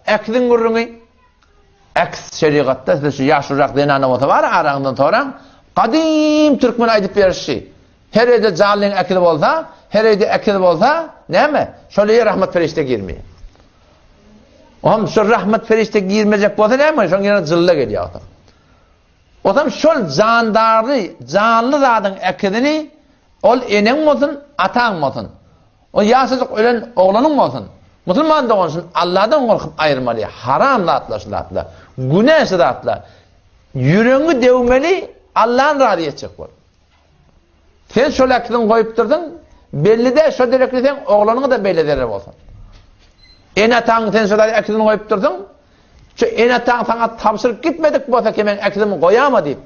Äkiziň gürrüňi. Äks şerigatda size şu ýaşulurak zenana bolsa bar araňyzdan soraň. Gadym türkmen aýdyp berişi. Her öýde janlyň äkizi bolsa, her öýde äkiz bolsa, näme? Şol öýe rahmat perişde girmeýär. Ohm şol rahmat perişde girmejek bolsa näme? Şoň ýerine jylla gelýär otam. Otam şol jandary, janly zadyň äkizini ol eneň bolsun, ataň bolsun. O ýaşajyk ölen oglanyň bolsun. Musulman dogan şuny Allahdan gorkup aýyrmaly. Haram zatlar şu zatlar. Günä şu zatlar. Ýüregiňi döwmeli, Allahny razy etjek bol. Sen şol äkiziňi goýupdyrdyň, belli-de şo derekli seň oglanyňa-da beýle zerer bolsun. Ene-ataň sen şo zady äkizini goýupdyrdyň, şu ene-ataň saňa tabşyryp gitmedik bolsa ki men äkizimi goýama diýip,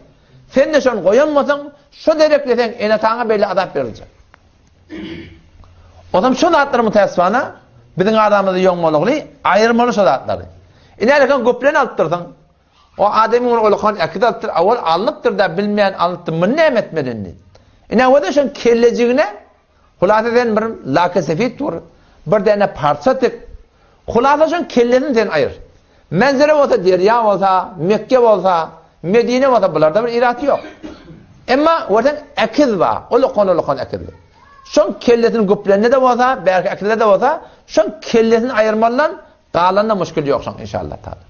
sen-de şony goýan bolsaň, şo derekli seň ene-ataňa beýle azap beriljek. Onam şo zatlary mütäessifana biziň aramyzda ýoňmalygly aýyrmaly şo zatlary. Ine-äleken göplen alypdyrsyň. O adamyň bir ulakan äkit alypdyr, awal alnypdyr-da, bilmeýän alnypdyr, muny näme etmeli indi? Ine, o-da şoň kellejigine, hulasa sen bir lake sefit bur, bir däne parça tik, hulasa şoň kellesini sen aýyr. Menzere bolsa derýa bolsa, Mekge bolsa, Medine bolsa bularda bir iraty ýok. Emma görseň äkiz bar, ulakan-ulakan äkizli. Şoň kellesini güplende-de bolsa, bärki äkizde-de bolsa, şoň kellesini aýyrmalydan galanda muşkil ýok şoň inşallah taala.